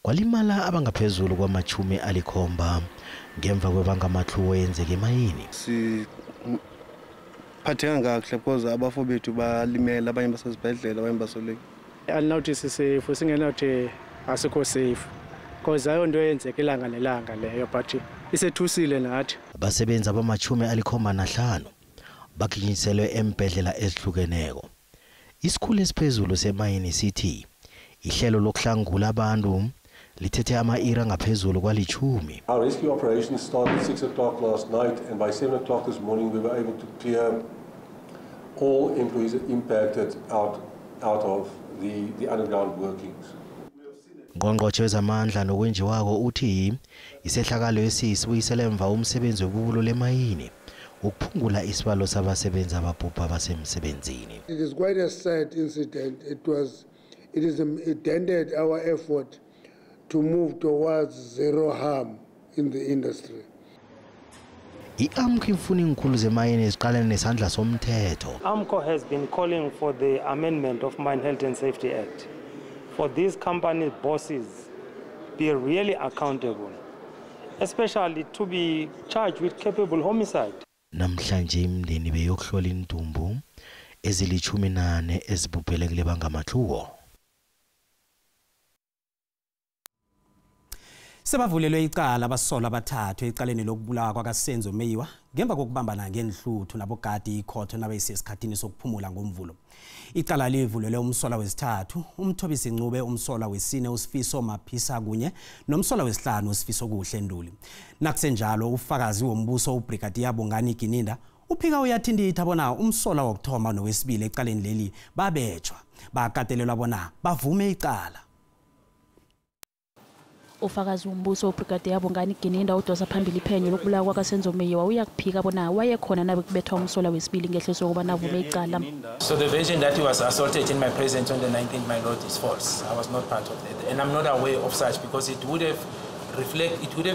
Kwalimala abangaphezulu kwama-70 ngemva kwebangamatlhuwo eyenzeke emayini. Siphatheka kakuhle because abafo bethu balimele, abanye basezibhedlela, abanye basoleki. Andinawuthi sisefu, singenawuthi asikho safe because ayonto eyenzeka ilanga nelanga leyo, but isethusile nathi. Abasebenzi abama-75 bagijinyiselwe embhedlela ezihlukeneko. Isikhulu esiphezulu semayini sithi ihlelo lokuhlangula abantu lithethe ama-iri angaphezulu kwalitjhumi. Our rescue operation started at 6 o'clock last night, and by 7 o'clock this morning we were able to clear all employees impacted out of the underground workings. Ngqongqotjhe wezamandla nokwenjiwako uthi isehlakalo esisibuyisele emva umsebenzi webubulo lemayini ukuphungula isibalo sabasebenzi ababhubha basemsebenzini. It is quite a sad incident. It dented our effort to move towards zero harm in the industry. I-AMCU ifuna iinkhulu zemayini ziqalene nesandla somthetho. AMCU has been calling for the amendment of Mine Health and Safety Act, for these company bosses be really accountable, especially to be charged with culpable homicide. Namhlanje imindeni beyokuhlola intumbu ezili-14 ezibhubhele kule bangamathuwo. Sebavulelwe icala abasolwa abathathu ecaleni lokubulawa kwakaSenzo Meyiwa ngemva kokubambana ngenhluthu nabogadi ikhotho nabeyisesikhathini sokuphumula ngomvulo. Icala livulelwe umsolwa wesithathu uMthobisi Ncube, umsolwa wesine uSifiso Maphisa kunye nomsolwa wesihlanu uSifiso Kuhle Nduli. Nakusenjalo ufakazi wombuso uBrigadier Bongani Gininda uphika uyathintitha bona umsolwa wokuthoma nowesibili ecaleni leli babetshwa bakatelelwa bona bavume icala. Ufakazi wombuso uBrigadier Bongani Gininda udosa phambili iphenyo lokubulawa kwakaSenzo Meyiwa uyakuphika bona wayekhona nabe kubethwa umsolwa wesibili ngehloso yokubana avume icala. So the version that he was assaulted in my presence on the 19th, my lord, is false. I was not part of that, and I'm not aware of such because it would have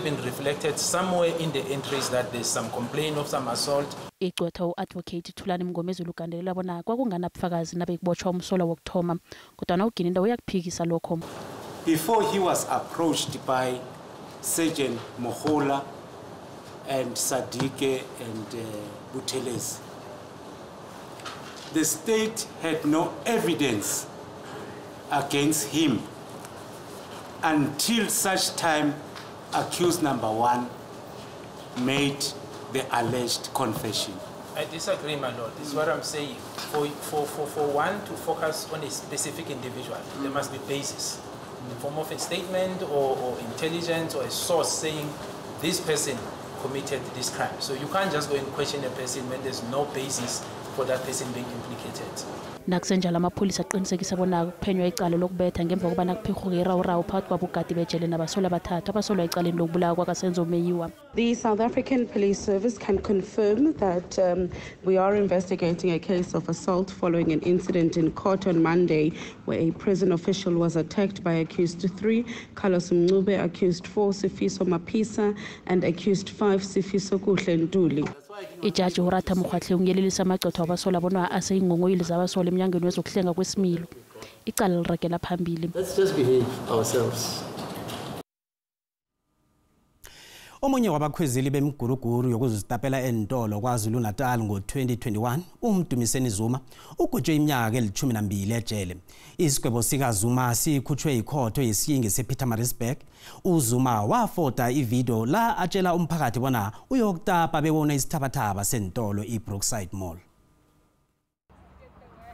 been reflected somewhere in the entries that there's some complaint of some assault. Igcwetha u-advocate Thulani Mngomezulu ugandelela bona kwakunganabufakazi nabe kubotshwa umsolwa wokuthoma, kodwana uGininda uyakuphikisa lokho. Before he was approached by Sergeant Mohola and Sadike and Buthelezi, the state had no evidence against him until such time accused number 1 made the alleged confession. I disagree, my lord. This is what I'm saying. For one to focus on a specific individual, there must be basis in the form of a statement or intelligence or a source saying this person committed this crime. So you can't just go and question a person when there's no basis for that person being implicated. Nakusenjalo amapholisa aqinisekisa bona kuphenywa icala lokubetha ngemva kobana kuphirhuke irawurawu phakathi kwabogadi bejele nabasolwa abathathu abasolwa ecaleni lokubulawa kwakaSenzo Meyiwa. The South African Police Service can confirm that we are investigating a case of assault following an incident in court on Monday where a prison official was attacked by accused 3, Carlos Mncube, accused 4, Sifiso Maphisa, and accused 5, Sifiso Kuhle Nduli. Ijaji uRatha Mokgoatlheng uyelelisa amagcwetha wabasolwa bona aseyingongoyili zabasolwa emnyangweni wezokuhlenga kwesimilo. Icala liragela phambili. Let's just behave ourselves. Omunye wabakhwezeli bemiguruguru yokuzitapela entolo KwaZulu-Natal ngo-2021 uMdumiseni Zuma ugwetshwe iminyaka eli-12 ejele. Isigwebo sikaZuma sikhutshwe yikhotho yesiyingi sePietermaritzburg. uZuma wafota ividiyo la atshela umphakathi bona uyokutapa bewona isithabathaba sentolo iBrookside Mall.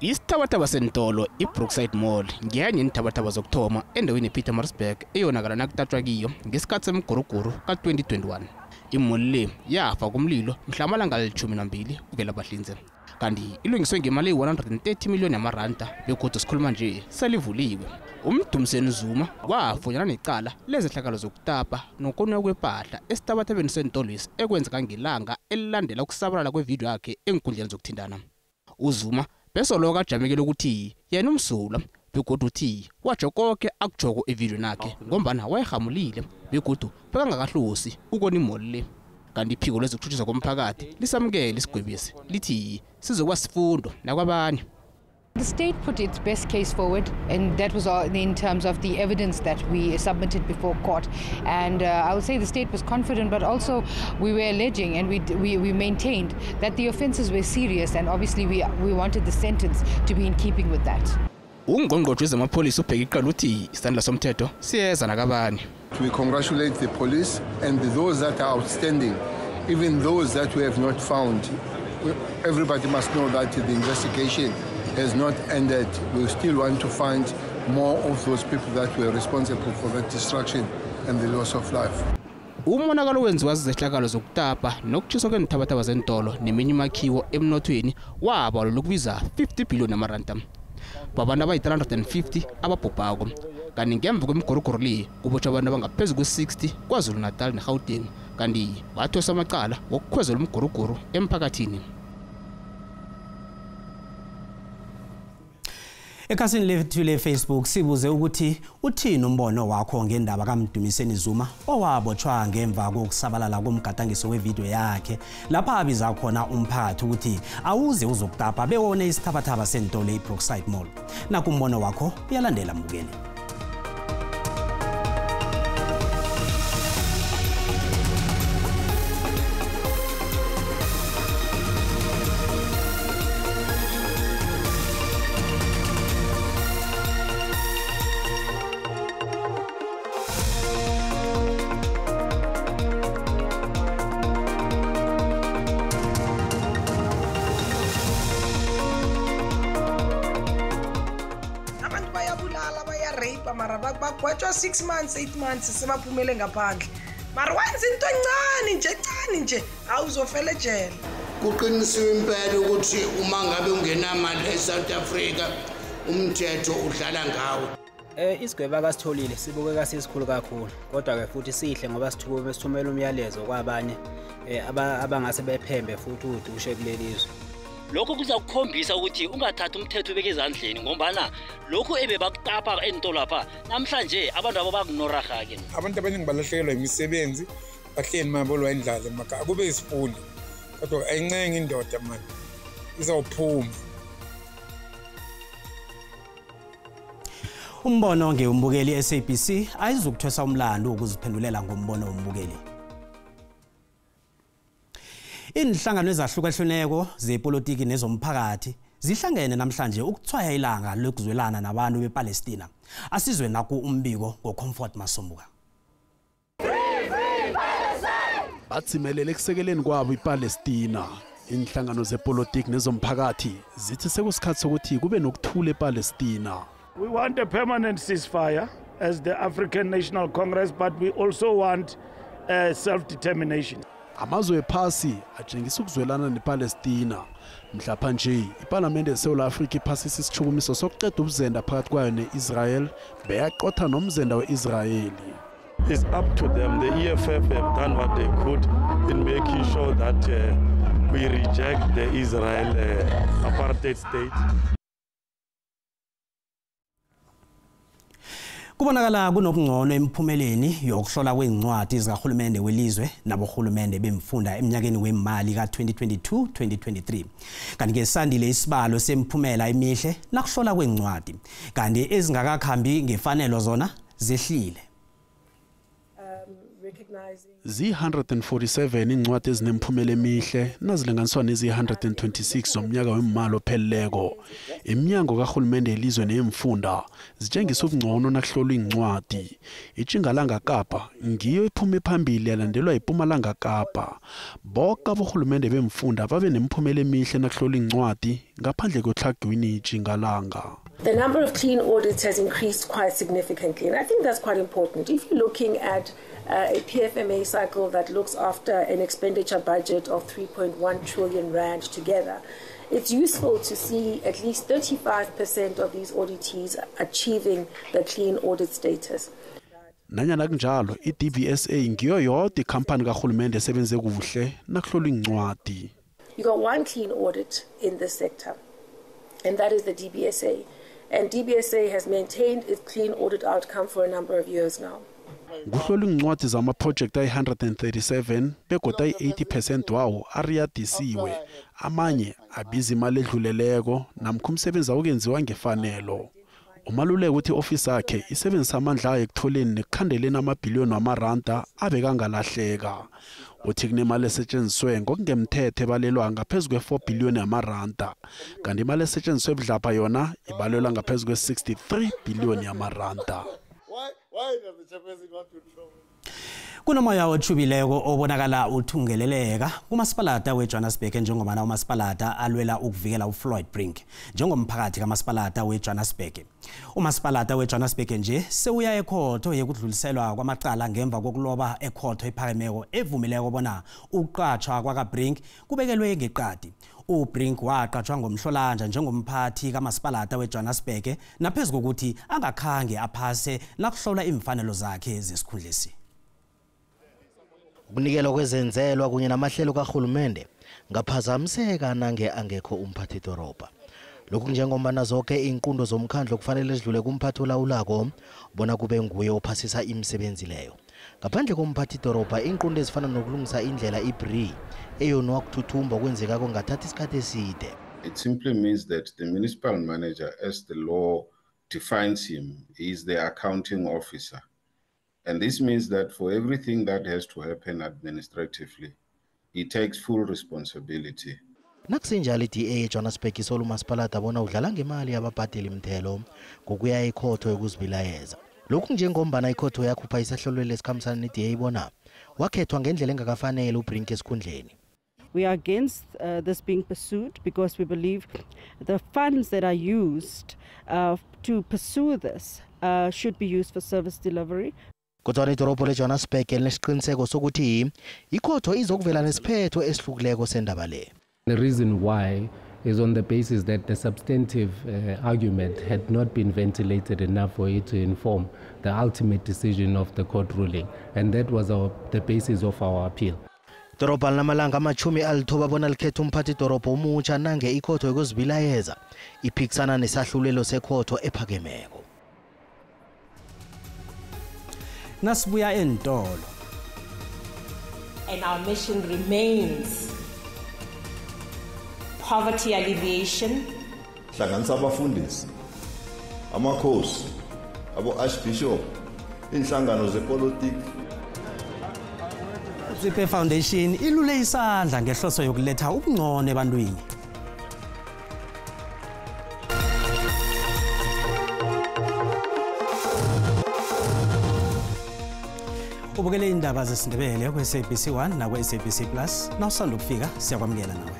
Isithabathaba sentolo iBrookside Mall ngenye yeenthabathaba zokuthoma endaweni yePietermaritzburg eyonakala nakutatshwa kiyo ngesikhathi semiguruguru ka-2021. Imoli le yafa kumlilo mhla amalanga ali-12 kuVelabahlinze, kanti ilungiswe ngemali eyi-130 miliyoni yamaranda begodu sikhuluma nje selivuliwe. UMdumiseni Zuma wafunyanwa necala lezehlakalo zokutapa nokoniwa kwepahla esithabathabeni sentolwesi ekwenzeka ngelanga elilandela ukusabalala kwevidiyo yakhe enkundleni zokuthintana. UZuma besoloko ajamekele ukuthi yena umsulwa begodu uthi watsho konke akujoko evidiyweni yakhe ngombana wayehamulile begodu bekangakahlosi ukona imoli le. Kanti iphiko lezokuthuthukiswa komphakathi lisamukele isigwebesi lithi sizokuba sifundo nakwabanye. The state put its best case forward, and that was all in terms of the evidence that we submitted before court. And I would say the state was confident, but also we were alleging and we maintained that the offences were serious, and obviously we wanted the sentence to be in keeping with that. Ungqongqotjhe wezamapholisa uBheki Cele uthi isandla somthetho siyeza nakabani. We congratulate the police and those that are outstanding, even those that we have not found. Everybody must know that the investigation has not ended. We still want to find more of those people that were responsible for that destruction and the loss of life. Umonakalo wenziwa zizehlakalo zokutapa nokutshiswa kweenthabathaba zentolo neminye imakhiwo emnothweni wabalelwa ukubiza 50 billion amaranda. Babantu abayi-350 ababhubhako, kanti ngemva kwemiguruguru le kubotshwa abantu abangaphezu kwe-60 KwaZulu-Natal neGauteng, kanti bathweswa amacala wokukhwezela umguruguru emphakathini. Ekhasini lethu le-Facebook sibuze ukuthi uthini umbono wakho ngendaba kaMdumiseni Zuma owabotshwa ngemva kokusabalala komgadangiso wevidiyo yakhe lapha abiza khona umphakathi ukuthi awuze uzokutapa bewone isithabathaba sentolo eBrookside Mall. Naku umbono wakho uyalandela mbukeli. Bagwetshwa 6 months 8 months sebaphumele ngaphandle, mara wenza into encane nje awuzofela ejele. Kuqinisiwe impela ukuthi uma ngabe ungenamali eSouth Africa umthetho udlala ngawo. Isigwebo akasitholile sibukeka sisikhulu kakhulu, kodwa ke futhi sihle ngoba sithumela umyalezo kwabanye abangase bephembe futhi udushe kulelizwe. Lokho kuzakukhombisa ukuthi ungathathi umthetho ubeke ezandleni, ngombana lokhu ebebakutapa entolo lapha namhlanje abantu abo bakunoraha ke. Abantu abaningi balahlekelwa imisebenzi, bahleli mabolwa indlala emakhaya, kube isifundo kodwa ayincenge indoda manje izawuphuma. Umbono ngewumbukeli SABC ayizukuthwesa umlando wokuziphendulela ngombono wombukeli. Inhlangano ezahlukahlukeneko zepolitiki nezomphakathi zihlangene namhlanje ukuthwaya ilanga lokuzwelana nabantu bePalestina. Asizwe naku umbiko ngoComfort Masombuka. Batsimelele ekusekeleni kwabo iPalestina. Inhlangano zepolitiki nezomphakathi zithi sekusikhathi sokuthi kube nokuthula ePalestina. We want a permanent ceasefire as the African National Congress, but we also want self-determination. Amazwe ephasi atshengisa ukuzwelana nePalestina. Mhlapha nje iParlamente yeSouth Africa iphasisa isichukumiso sokuqeda ubuzenda phakathi kwayo neIsrael, beyaqotha nomzenda weIsraeli. It's up to them. The EFF have done what they could in making sure that we reject the Israel apartheid state. Kubonakala kunobungcono emphumeleni yokuhlola kwezincwadi zikahulumende welizwe nabohulumende bemfunda eminyakeni wemali ka-2022-2023. Kanti ke sandile isibalo semphumela emihle nakuhlola kwezincwadi, kanti ezingakakhambi ngefanelo zona zehlile. Zi-147 incwadi ezinemphumela emihle nazilinganiswa nezi-126 zomnyaka wemali opheleleko. Iminyango kahulumende yelizwe neyemfunda zitshengisa ubungcono nakuhlolwa incwadi. ITjingalanga Kapa ngiyo iphume phambili yalandelwa iPumalanga Kapa. Bonke abohulumende bemfunda babe nemphumela emihle nakuhlolwa incwadi ngaphandle kweTlhagwini iTjingalanga. The number of clean audits has increased quite significantly, and I think that's quite important. If you're looking at a PFMA cycle that looks after an expenditure budget of 3.1 trillion rand together, it's useful to see at least 35% of these auditees achieving the clean audit status. Nanyana kunjalo, i-DBSA ngiyo yodwa ikhampani kahulumende esebenze kuhle nakuhlolwa incwadi. You got one clean audit in this sector, and that is the DBSA. And DBSA has maintained its clean audit outcome for a number of years now. Kuhlolwa iincwadi zamaprojekthi ayi-137 begodu ayi-80% wawo ariyadisiwe, amanye abiza imali edluleleko namkha umsebenzi awukenziwa ngefanelo. Umaluleka uthi i-ofisi yakhe isebenzisa amandla ayo ekutholeni nekukhandeleni amabhiliyoni wamaranda abekangalahleka. Uthi kunemali esetshenziswe ngokungemthetho ebalelwa ngaphezu kwe-4 bhiliyoni yamaranda, kanti imali esetshenziswe budlapha yona ibalelwa ngaphezu kwe-63 bhiliyoni yamaranda. Kunomoya otjhubileko obonakala uthungeleleka kumasipalata weJohannesburg njengobana umasipalata alwela ukuvikela uFloyd Brink njengomphakathi kamasipalata weJohannesburg. Umasipalata weJohannesburg nje sewuya ekhotho yekudluliselwa kwamacala ngemva kokuloba ekhotho ephakemeko evumileko bona ukuqatjhwa kwakaBrink kubekelwe ngeqadi. uBrink waqatjhwa ngomhlolanja njengomphathi kamasipalata weJohannesburg naphezu kokuthi angakhange aphase nakuhlola imfanelo zakhe zesikhundlesi. Ukunikelwa kwezenzelwa kunye namahlelo karhulumende ngaphazamiseka nange angekho umphathi dorobha. Lokhu njengombana zonke iinqundo zomkhandlu kufanele zidlule kumphathi olawulako bona kube nguye ophasisa imisebenzi leyo. Ngaphandle komphathi dorobha, iinqundo ezifana nokulungisa indlela iBree eyonwa kuthuthumba kwenzekako ngathatha isikhathi eside. It simply means that the municipal manager, as the law defines him, is the accounting officer. And this means that for everything that has to happen administratively, he takes full responsibility. Nakusenjalo i-DA eJohannesburg isola umasipalata bona udlala ngemali yababhadeli mthelo ngokuya ekhotho yokuzibilayeza. Lokhu njengombana ikhotho yakhupha isahlolelo esikhambisana ne-DA bona wakhethwa ngendlela engakafanele uBrink esikhundleni. We are against this being pursued because we believe the funds that are used to pursue this should be used for service delivery. Kodwana idorobho leJohannesburg linesiqiniseko sokuthi ikhotho izokuvela nesiphetho esihlukileko sendaba le. The reason why is on the basis that the substantive argument had not been ventilated enough for it to inform the ultimate decision of the court ruling, and that was the basis of our appeal. Idorobha linamalanga 90 bona likhethe umphathi dorobho omutsha nange ikhotho yokuzibilayeza iphikisana nesahlulelo sekhotho ephakemeko. Nasibuya entolo. And our mission remains poverty alleviation. Hlanganisa abafundisi, amakhosi, abo-archbishop, inhlangano zepolitiki. Motsepe Foundation ilule isandla ngehloso yokuletha ubungcono ebantwini. Ubukele indaba zesiNdebele ku-SABC 1 naku-SABC Plus. Nawusanda ukufika siyakwamukela nawe.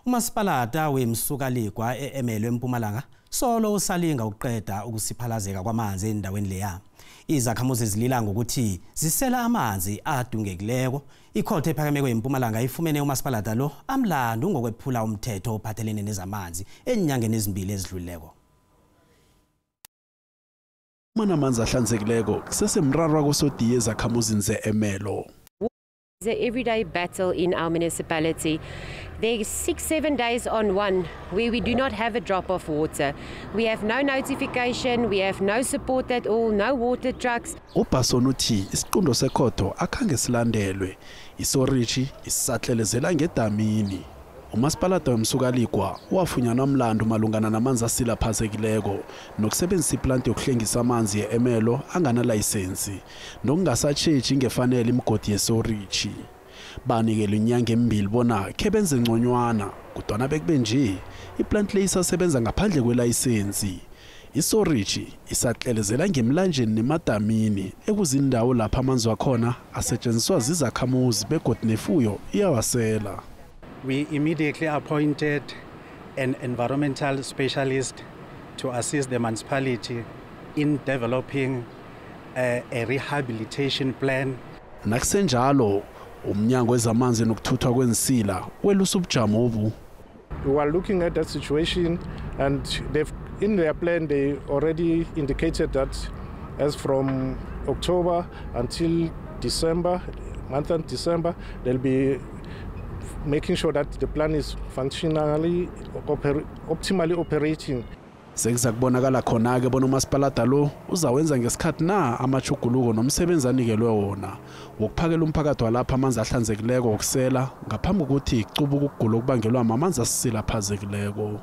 Umasipalata weMsukaligwa e-Emelwe eMpumalanga solo usalinga ukuqeda ukusiphalazeka kwamanzi endaweni leya. Izakhamuzi zilila ngokuthi zisela amanzi adungekileko. Ikhotho ephakemeko yeMpumalanga ifumene umasipalata lo amlandu ngokwephula umthetho ophathelene nezamanzi eenyangeni ezimbili ezidlulileko. Mana amanzi ahlanzekileko kusesemraro wakosodiye ezakhamuzini ze-Emelo. It's an everyday battle in our municipality. There's 6-7 days on one where we do not have a drop of water. We have no notification, we have no support at all, no water trucks. uBason uthi isiqundo sekhotho akhange silandelwe. Isorichi isatlelezela ngedamini. Umasipalata weMsukaligwa wafunyanwa mlandu malungana namanzi asilaphazekileko nokusebenzisa iplanti yokuhlengisa amanzi ye-Emelo anganalayisensi nokungasatjheji ngefanele imigodi yesorichi. Banikelwe inyanga embili bona khe benze ngconywana, kodwana bekube nje iplanti le isasebenza ngaphandle kwelayisensi. Isorichi isatlelezela ngemlanjeni nemadamini ekuzindawo lapha amanzi wakhona asetshenziswa zizakhamuzi begodu nefuyo iyawasela. We immediately appointed an environmental specialist to assist the municipality in developing a rehabilitation plan. Nakusenjalo, umnyango wezamanzi nokuthuthwa kwensila welusa ubujamo obu. We are looking at that situation, and they've, in their plan they already indicated that as from October until December, month of December, they'll be making sure that the plan is functionally optimally operating. Sekuza kubonakala khona-ke bona umasipalada lo uzawenza ngesikhathi na amachuguluko nomsebenzi anikelwe wona wokuphakela umphakathi walapha amanzi ahlanzekileko wokusela ngaphambi kokuthi kucubuke ukugula okubangelwa mamanzi asilaphazekileko.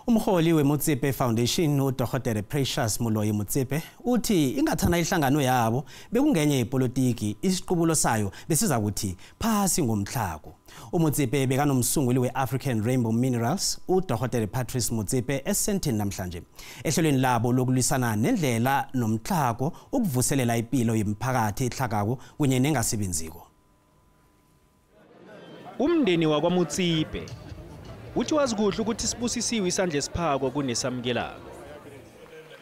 Umholi weMotsepe Foundation uDr Precious Moloi Motsepe uthi ingathana ihlangano yabo bekungenye yepolitiki isiqubulo sayo besiza kuthi phasi ngomtlhago. uMotsepe bekanomsunguli weAfrican Rainbow Minerals uDr Patrice Motsepe eSandton namhlanje ehlelweni labo lokulwisana nendlela nomtlhago ukuvuselela impilo yemphakathi ehlakako kunye nengasebenziko. Umndeni wakwaMotsepe uthi wazi kuhle ukuthi sibusisiwe isandla esiphako kunesamkelako.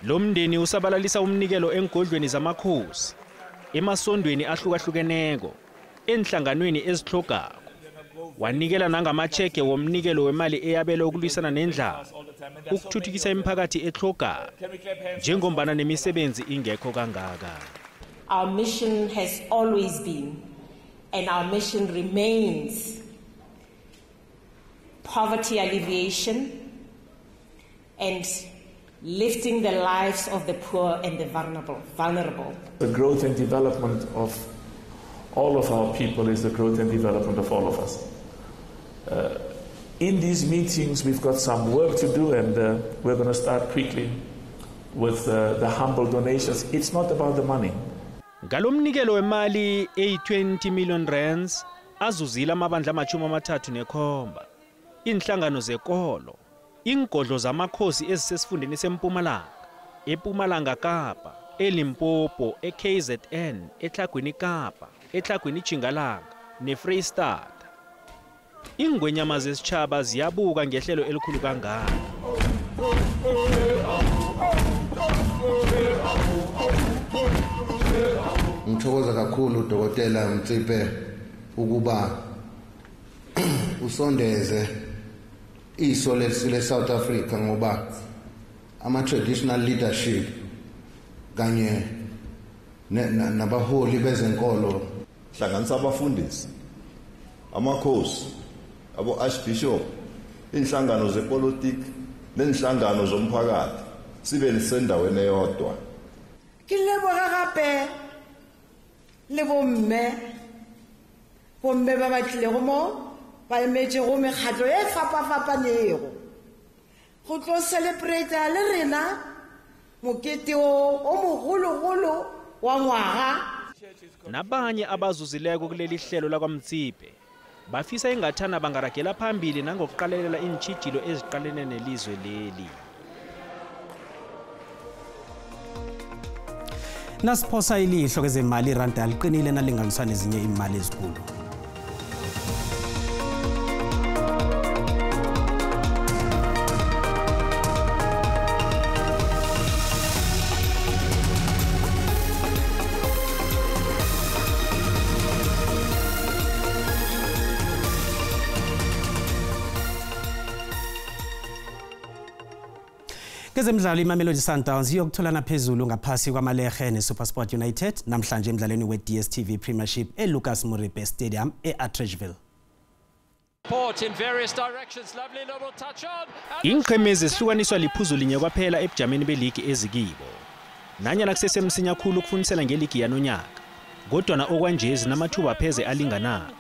Lo mndeni usabalalisa umnikelo engodlweni zamakhosi, emasondweni ahlukahlukeneko, enhlanganweni ezihlogako. Wanikela nangamacheke womnikelo wemali eyabelwe ukulwisana nendlala, ukuthuthukisa imiphakathi ehlogako, njengombana nemisebenzi ingekho kangaka. Our mission has always been and our mission remains poverty alleviation and lifting the lives of the poor and the vulnerable. The growth and development of all of our people is the growth and development of all of us. In these meetings, we've got some work to do, and we're going to start quickly with the humble donations. It's not about the money. Ngalomnikelo wemali eyi-20 million rands azuzile amabandla 37, inhlangano zekolo, ingodlo zamakhosi ezisesifundeni seMpumalanga, ePumalanga Kapa, eLimpopo, eKZN, eTlhagwini Kapa, eTlhagwini Tjingalanga neFreyistata. Ingwenyama zesitjhaba ziyabuka ngehlelo elikhulu kangaka. Ngithokoza kakhulu Dokotela Motsepe ukuba usondeze iso le South Africa ngoba ama traditional leadership kanye nabaholi bezenkolo hlanganisa abafundisi, amakhosi, abo archbishop, inhlangano zepolitiki nenhlangano zomphakathi sibe lisendaweni eyodwa. Ke leboga gape le bomme ba ba tlilego mo ba emetšego mekgatlo e fapafapanego go tlo celebrata le rena mokete o mogologolo wa ngwaga. Nabanye abazuzileko kuleli hlelo lakwaMotsepe bafisa ingathana bangaragela phambili nangokuqalelela iintjhijilo eziqalene nelizwe leli. Nasiphosa ilihlo kezemali iranda liqinile nalinganiswa nezinye imali ezikulu. Kezemidlalo iMamelodi Sundowns iyokutholana phezulu ngaphasi kwamalehe neSuperSport United namhlanje emdlalweni we-DStv Premiership eLucas Moripe Stadium e-Atteridgeville. Iinqhemezi zihlukaniswa liphuzu linye kwaphela ebujameni beligi ezikibo. Nanyana kusesemsinya khulu ukufunisela ngeligi yanonyaka, kodwana okwanje zinamathuba pheze alinganako.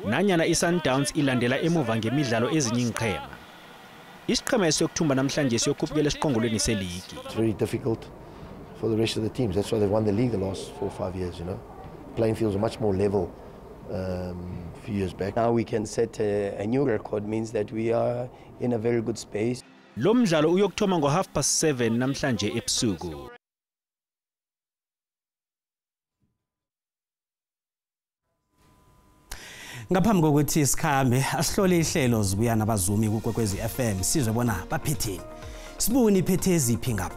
Nanyana iSundowns ilandela emuva ngemidlalo ezinye iinqhema. Isiqhema esiyokuthumba namhlanje siyokhuphukela esiqongolweni seligi. It's very difficult for the rest of the teams. That's why they've won the league the last 4 or 5 years, you know. Playing fields are much more level a few years back. Now we can set a new record, means that we are in a very good space. Lo mdlalo uyokuthoma ngo-7:30 namhlanje ebusuku. Ngaphambi kokuthi sikhambe asihlole ihlelo zibuya nabazumi kuKwekwezi FM sizwe bona baphetheni. Sibuni iphethe eziphi ngabo.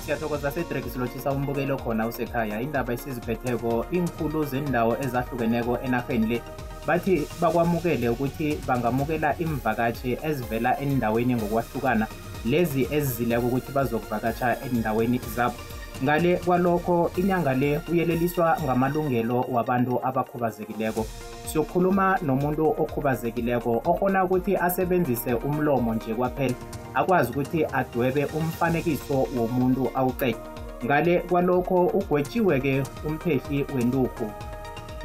Siyathokoza Cedric, silotshisa umbukelo khona usekhaya. Indaba esiziphetheko, inkulu zendawo ezahlukeneko enarheni le bathi bakwamukele ukuthi bangamukela imvakatshi ezivela endaweni ngokwahlukana, lezi ezizileko ukuthi bazokuvakatsha endaweni zabo. Ngale kwalokho inyanga le uyeleliswa ngamalungelo wabantu abakhubazekileko. Siyokhuluma nomuntu okhubazekileko okhona ukuthi asebenzise umlomo nje kwaphela, akwazi ukuthi adwebe umfanekiso womuntu awuqede. Ngale kwalokho ugwetshiwe-ke umphehli wenturhu.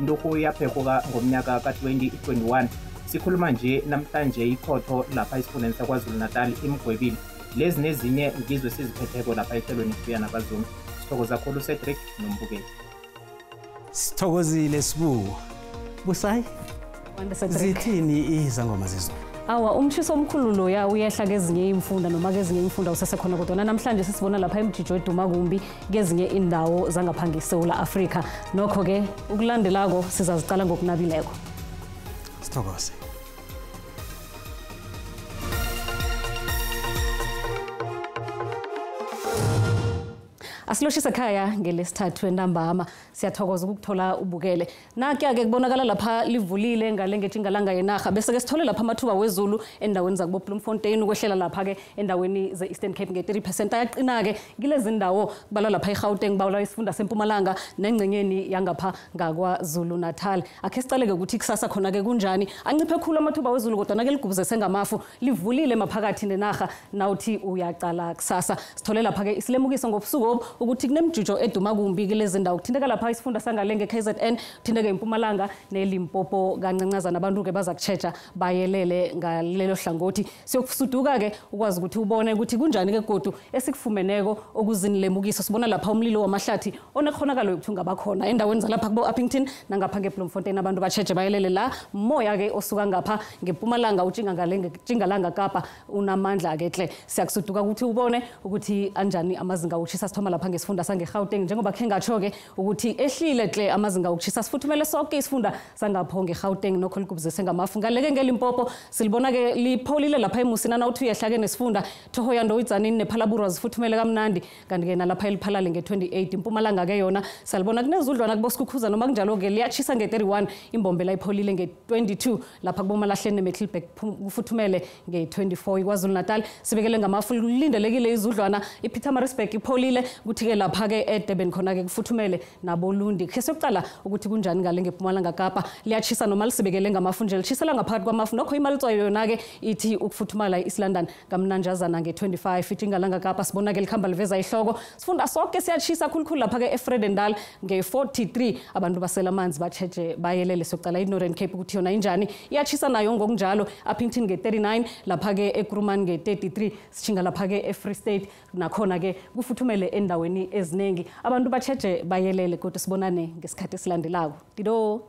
Inturhu yaphekhuka ngomnyaka ka-2021. Sikhuluma nje namhlanje ikhotho lapha esifundeni saKwaZulu-Natal imgwebile. Lezi nezinye ngizwe siziphetheko lapha ehlelweni Kubuya Nabazumi. Sithokoza khulu Cedric nombukeli. Sithokozile Sibu. Busayi, zithini izangoma zezulu? Awa, umshiso omkhulu loya uyehla kezinye imfunda noma kezinye imfunda usasekhona, kodwa namhlanje sisibona lapha emjijo eduma kumbi kezinye indawo zangapha ngeSewula Afrika. Nokho-ke ukulandelako sizazicala ngokunabileko. Sithokoze. Asiloshise ekhaya ngelesithathu entambama. Siyathokoza ukukuthola ubukele. Nakuya-ke kubonakala lapha livulile ngale ngetjingalanga yenarha, bese-ke sithole lapha amathuba wezulu endaweni zakubo Bloemfontein, ukwehlela lapha-ke endaweni ze-Eastern Cape nge-3%. Ayaqina-ke kilezi ndawo kubalwa lapha eGauteng, kubalwa isifunda sempumalanga nengcenyeni yangapha ngakwaZulu Natal. Akhe sicaleke ukuthi kusasa khona-ke kunjani. Anciphe khulu amathuba wezulu, kodwa-ke ligubuzese ngamafu, livulile maphakathi nenarha nawuthi uyaqala kusasa. Sithole lapha-ke isilemukiso ngobusuku ukuthi kunemjujo eduma kumbi kilezi ndawo. Kuthinteka lapha isifunda sangale nge-KZN, kuthinteka impumalanga neLimpopo kancancazana. Abantu-ke baza kutshetsha bayelele ngalelo hlangothi. Siyokusuduka-ke ukwazi ukuthi ubone ukuthi kunjani-ke godu esikufumeneko okuzinilemukiso. Sibona lapha umlilo wamahlathi onekhonakalo yokuthi ungabakhona endaweni zalapha kubo-Upington nangapha ngeBloemfontein. Abantu batshetshe bayelele la. Moya-ke osuka ngapha ngempumalanga utshinga ngale ngetjingalanga Kapa unamandla-ke hle. Siyakusuduka ukuthi ubone ukuthi anjani amazinga okutshisa. Sithoma lapha ngesifunda sangeGauteng, njengoba khe ngatsho-ke ukuthi ehlile hle amazinga okutshisa, sifuthumele sonke isifunda sangapho ngeGauteng, nokho ligubuzese ngamafu. Ngaleke ngeLimpopo silibona-ke lipholile lapha eMusina, nawuthi uyehla-ke nesifunda Thohoyandou, iTzaneen nePhalaborwa zifuthumele kamnandi, kanti-ke nalapha eliphalale nge-28. Impumalanga-ke yona salibona kunezudlwana kuboSkhukhuza, noma kunjalo-ke liyatshisa nge-31. Imbombela ipholile nge-22, lapha kuboMalahleni neMiddelburg kufuthumele nge-24. iKwaZulu Natal sibekele ngamafu, kulindelekile izudlwana. iPietermaritzburg ipholile, kuthi-ke lapha-ke eDurban khona-ke kufuthumele nabolundi. Khe siyokuqala ukuthi kunjani ngale ngePumalanga Kapa. Liyatshisa noma lisibekele ngamafu nje, lishisela ngaphakathi kwamafu. Nokho imalitswayo yona-ke ithi ukufuthumala i-East London kamnanjazana nge-25. Itjingalanga Kapa sibona-ke likhamba liveza ihloko. Sifunda sonke siyatshisa khulukhulu lapha-ke eFredendal nge-43. Abantu basela amanzi, batshetshe bayelele. Siyokuqala i-Northern Cape ukuthi yona injani. Iyatshisa nayo ngokunjalo, Upington nge-39, lapha-ke eKruman nge-33. Sitshinga lapha-ke e-Free State nakhona-ke kufuthumele endaweni eziningi. Abantu batshetshe bayelele, kodwa sibonane ngesikhathi esilandelako. Dido.